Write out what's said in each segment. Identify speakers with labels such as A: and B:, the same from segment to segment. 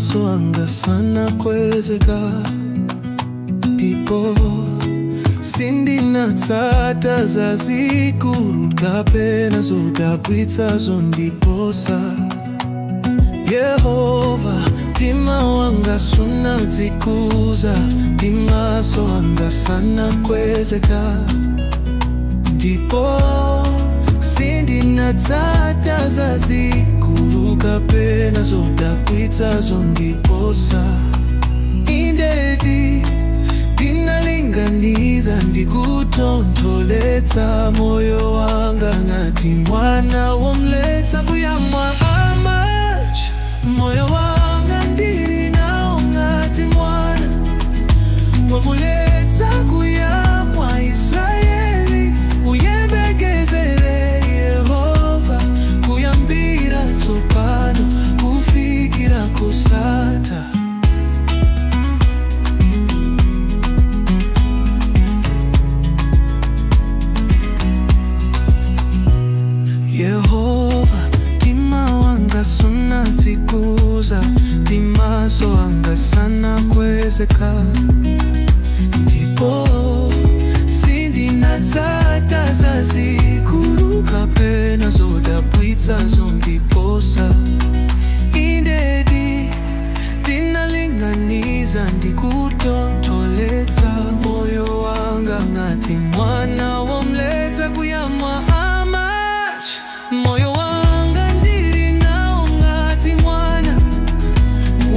A: Maso anga sanakwezeka, ndipo sindinatsata zazikulu kapena zodabwitsa zondiposa. Yehova, mtima wanga sunadzikuza, ndi maso anga sanakwezeka, ndipo sindinatsata zazikulu kapena zodabwitsa zondiposa. Indedi ndinalinganiza ndikutontholetsa moyo wanga ngati mwana womletsa kuyamwa amache. Moyo wanga ndili nawo ngati mwana womuletsa kuyamwa. Israeli, uyembekezere Yehova kuyambira tsopano kufikira kosatha. Yehova, mtima wanga sunadzikuza, ndi maso anga sanakwezeka, ndipo sindinatsata zazikulu kapena zodabwitsa zondiposa. Indedi ndinalinganiza ndikutontholetsa moyo wanga ngati mwana womletsa kuyamwa amache. Moyo wanga ndili nawo ngati mwana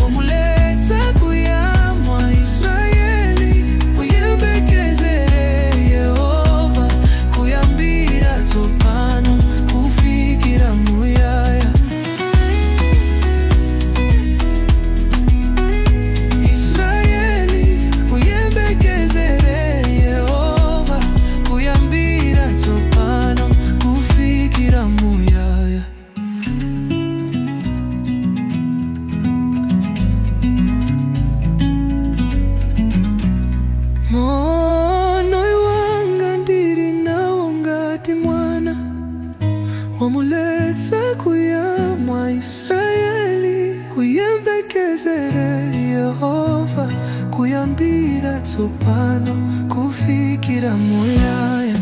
A: womuletsa kuyamwa. Israeli, uyembekezere Yehova kuyambira tsopano kufikira muyaya. Israeli, uyembekezere Yehova kuyambira tsopano kufikira muyaya. Moyo wanga ndili nawo ngati mwana womuletsa kuyamwa. Israeli, uyembekezere Yehova kuyambira tsopano kufikira muyaya.